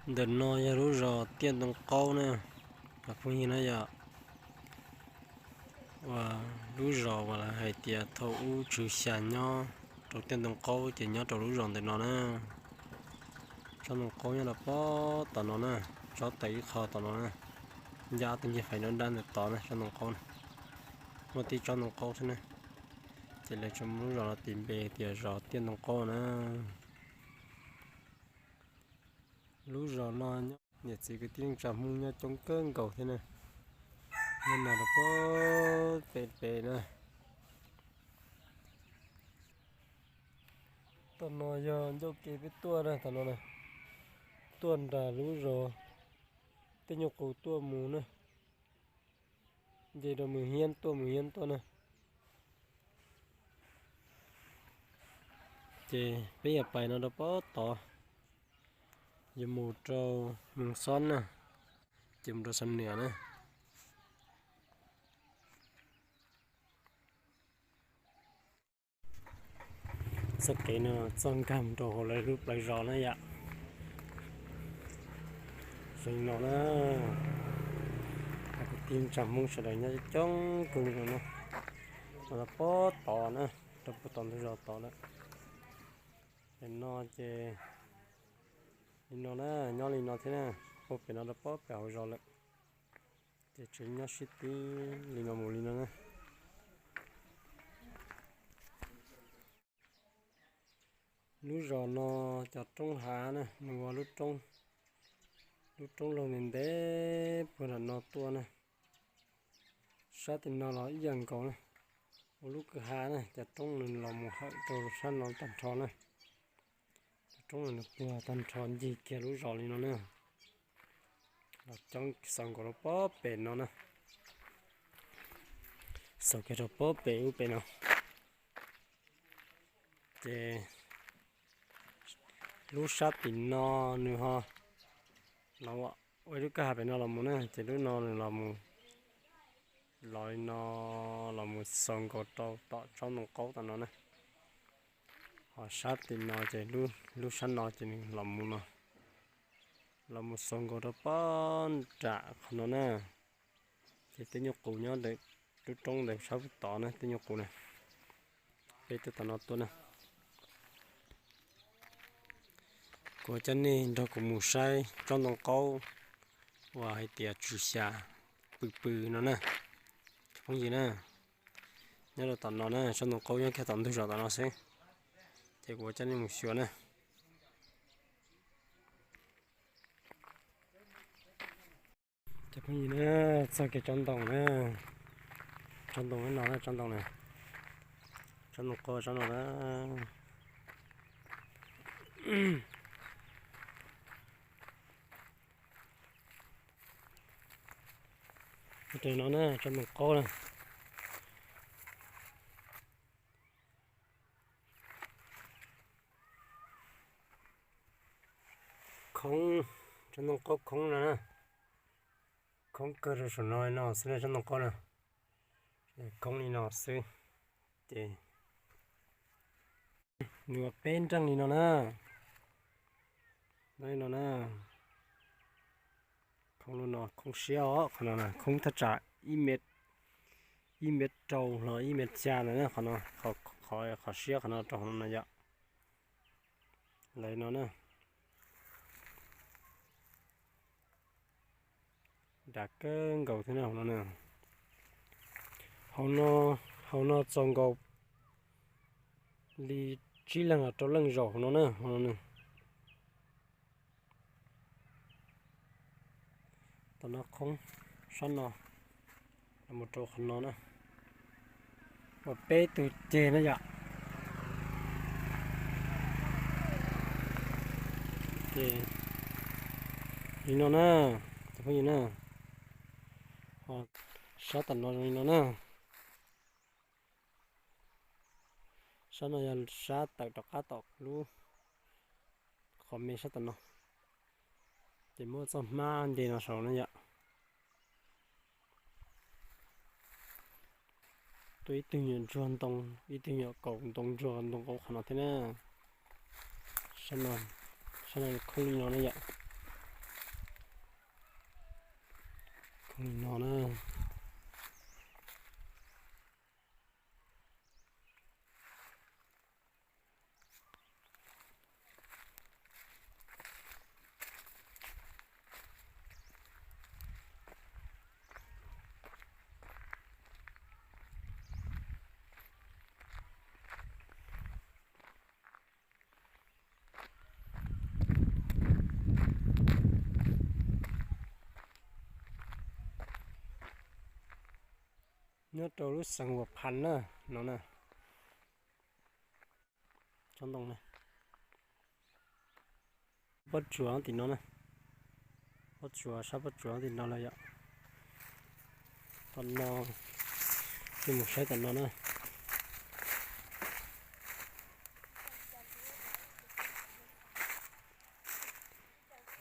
Ntawm no yog lub zos Tiaj Ntoo Qaub na, cov phooj ywg na yom. Uas lub zos uas lawv hais tias thaum ub Tswv Xya nyob rau Tiaj Ntoo Qaub ces nyob rau lub zos ntawm no na. Tsob ntoo qaub nyob rau pob tom no na, tsob tawm ib qho tom no na, ncaj tus ncej fais dab dab ntawm tod na, tsob ntoo qaub na. Muaj tib tsob ntoo qaub xwb na, ces lawv tsuas muab lub zos no tis npe tias zos Tiaj Ntoo Qaub na. Lub zos no nyob niam txiv kwv tij neej tsa Hmoob nyob coob kawg nkaus thiab na. Nyob no rau pob pem pem na. Tom no yog ncauj ke peb tuaj na, tom no na, tuaj nram lub zos Tiaj Nyuj Qus tuaj mus na. Nce rau Moos Hiab tuaj, Moos Hiab tuaj na. Ces peb yuav pais no rau pob tod, yuav mus rau Moos Xob na, ces mus rau Xam Niam na. Txoj kev no txoj nkag mus rau hauv lawv lub plawv zos na yom. Zoo no na, kwv tij neej tsa Hmoob sawv daws nyob coob kawg nkaus na. Rau pob tod na, rau pob tod ntug zos tod na. Nim no ces li no na, nyob li no thiab na, puag pem no rau pob pem hauv zos lawm. Ces tseem nyob sib tib li no mus li no na. Lub zos no cov roob hav na, nws ua lub roob, lub roob laug ntev ntev puag nram no tuaj na. Sab tim no los ib yam nkaus na, ua lub kwj ha na, cov roob nws los mus hawm rau sab no tag nrho na. Cov roob no nws puag tag nrho ncig kiag lub zos li no na. Los coob xaus nkaus rau pob pem no na, xaus kiag rau pob pem ub pem no. Ces lub sab tim no nws ho los ua ib lub kwj ha pem no los mus na, ces lub no nws los mus, los li no, los mus xaus nkaus rau tom tsob ntoo qaub tom no na. Ho sab tim no ces lub sab no ces nws los mus no, los mus xaus nkaus rau pob nram qhov no na. Ces Tiaj Nyuj Qus nyob ntawm lub roob ntawd sab tod na, Tiaj Nyuj Qus na. Peb tuaj tom no tuaj na. Kuv coj nej nrog kuv mus saib tsob ntoo qaub uas hais tias Tswv Xya pw pw no na, cov phooj ywg na. Nyob rau tom no na, tsob ntoo qaub nyob kiag tom ntug zos tom no xwb. Ces kuv coj nej mus xyuas na. Cov phooj ywg na, txog kiag tsob ntoo na, tsob ntoo no na, tsob ntoo na, tsob ntoo qaub tsob no na. Tus no na, tsob ntoo qaub na. Khoob, tsob ntoo qaub khoob no na. Khoob kawg rau saum no no xwb na, tsob ntoo qaub na. Khoob li no xwb. Ces nws ua peb nreej li no na. No li no na. Khoob li no, khoob siab os, qhov no na, khoob thaj tsam ib mev, ib mev rau los ib mev xya ntawd na, qhov no, qhov, qhov siab qhov no rau hauv no na yom. Lawv no na. Dav kawg nkaus thiab na hauv no na. Hauv no, hauv no txaus nkaus li tsib leeg los rau leej zaum hauv no na, hauv no na. Tom no khoob, sab no, los mus rau qhov no na. Ua peb tug ceg na yom. Ces li no na, cov phooj ywg na. Ho sab tom no zoo li no na. Sab no yog sab tawm rov qab tom lub qhov me sab tom no. Ces muab txoj hmab nce no saud na yom. Tuaj ib tug nyuam ntsuag ntoo, ib tug nyuam kaus ntoo ntsuag ntoo qaub qhov no thiab na. Sab no, sab no khoob li no na yom. Li no na. Nyob rau lub xeev Huas Phas na, no na. Tsob ntoo na. Pob tsuas tim no na. Pob tsuas, sab pob tsuas tim no lawm yom. Tom no, cia mus saib tom no na.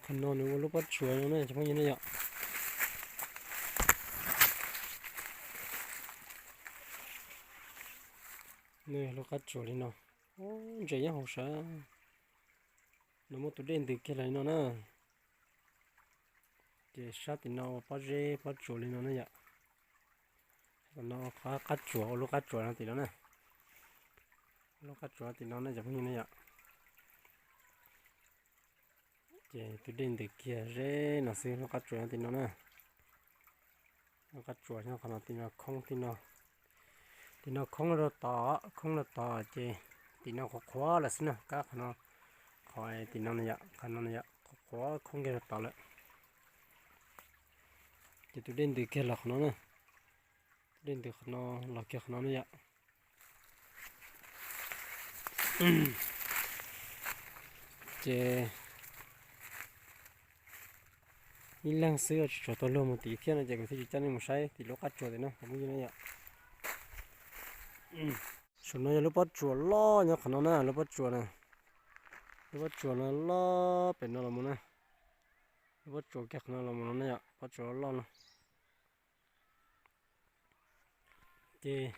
Qhov no nws ua lub pob tsuas no na cov phooj ywg ne yom. Nws lub qab tsuas li no, ntses nyob hauv sav. No muaj tus dej ntws kiag los li no na. Ces sab tim no ua pob zeb pob tsuas li no na yom. Tom no qhov qab tsuas, ua lub qab tsuas no tim no na. Lub qab tsuas tim no na cov phooj ywg ne yom. Ces tus dej ntws kiag zeb no xwb, lub qab tsuas no tim no na. Lub qab tsuas nyob qhov no, tim no khoob tim no. Tim no khoob rau tod, khoob rau tod ces tim no qhuav qhuav lawm xwb na, kab qhov no, qhov tim no na yom, qhov no na yom, qhuav qhuav khoob kiag rau tod lawm. Ces tus dej ntws kiag los qhov no na. Tus dej ntws qhov no los kiag qhov no na yom. Ces ib leeg xwb tsis tshua tau luag mus tim thiab no ces kuv thiaj tsis coj nej mus saib tim lub qab tsuas tim no, kuv muj yog no yom. Saum no yog lub pob tsuas loj nyob qhov no na, lub pob tsuas na. Lub pob tsuas no loj pem no los mus na. Lub pob tsuas kiag qhov no los mus no na yom, pob tsuas loj no. Ces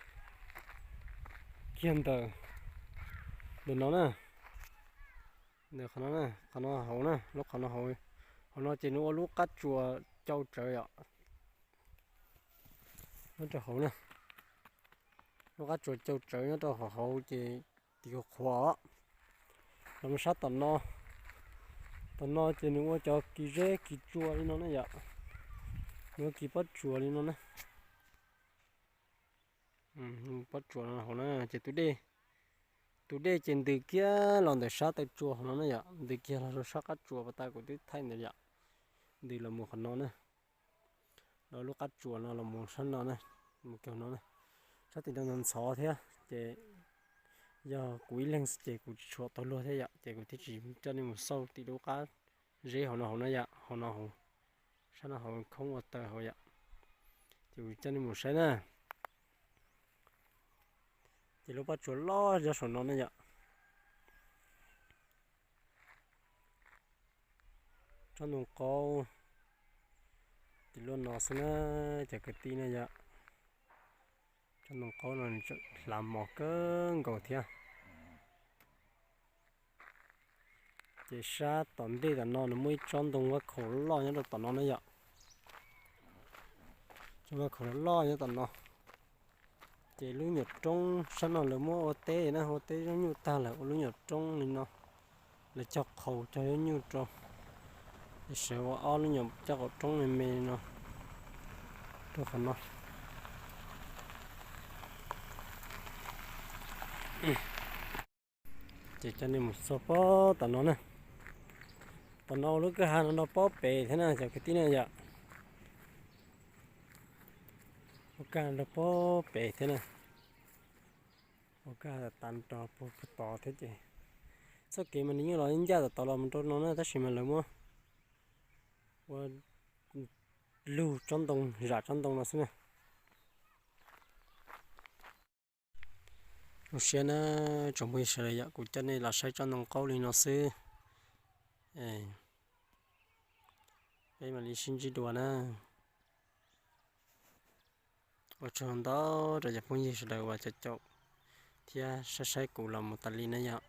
kiag ntawm, ntawm no na, ntawm qhov no na, qhov no hauv na, lub qhov no hauv, hauv no ces nws ua lub qab tsuas cau tsawv yom. Nyob rau hauv na, lub qab tsuas cau tsawv nyob rau hauv hauv ces tim qhuav qhuav. Los mus sab tom no, tom no ces nws ua cov kis zeb kis tsua li no na yom. Nws ua kis pob tsuas li no na. Pob tsuas no hauv na ces tus dej, tus dej ces ntws kiag los ntawm sab taw tsua hauv no na yom, ntws kiag los rau sab qab tsuas pas tas kuv twb thaij ntawd yom. Ntws los mus qhov no na, los lub qab tsuas no los mus sab no na, mus kiag no na. Sab tim no ntxhov ntxhov thiab ces yog kuv ib leeg xwb ces kuv tsis tshua tau luag thiab yom, ces kuv thiaj tsis coj nej mus xauj tim lub qab zeb hauv no hauv na yom, hauv no hauv, sab no hauv khoob ua taw hauv yom. Ces kuv coj nej mus saib na. Ces lub pob tsuas loj nyob saum no na yom. Tsob ntoo qaub tim luaj no xwb na, cov kwv tij na yom. Tsob ntoo qaub no hlav mos kawg nkaus thiab. Ces sab tom ntej tom no nws muaj ib tsob ntoo vaj khaum loj nyob rau tom no na yom. Tsob vaj khaum loj nyob tom no. Ces lub nyuam roob sab no lawv muab ua teb na, ua teb zaub nyuj tag lawm ua lub nyuam roob li no. Lawv cog qhaus cog zaub nyuj rau, es sawv ua ob lub nyuam caj qaum roob me me no rau qhov no. Ces coj nej mus txog pob tom no na. Tom no ua lub kwj ha no rau pob pem thiab na cov kwv tij na yom. Ua kwj ha rau pob pem thiab na. Ua kwj ha tas rau puag tod thiab ces txoj kev mas nws yeej los ncaj tom tod los mus rau no na, tab sis mas lawv muab ua lug tsob ntoo, zam tsob ntoo no xwb na. Zoo siab na tsoom phooj ywg sawv daws yom, kuv coj nej los saib tsob ntoo qaub li no xwb. Peb mam li sib ntsib dua na. Ua tsaug ntau rau cov phooj ywg sawv daws uas caum caum thiab saib saib kuv los mus tas li na yom.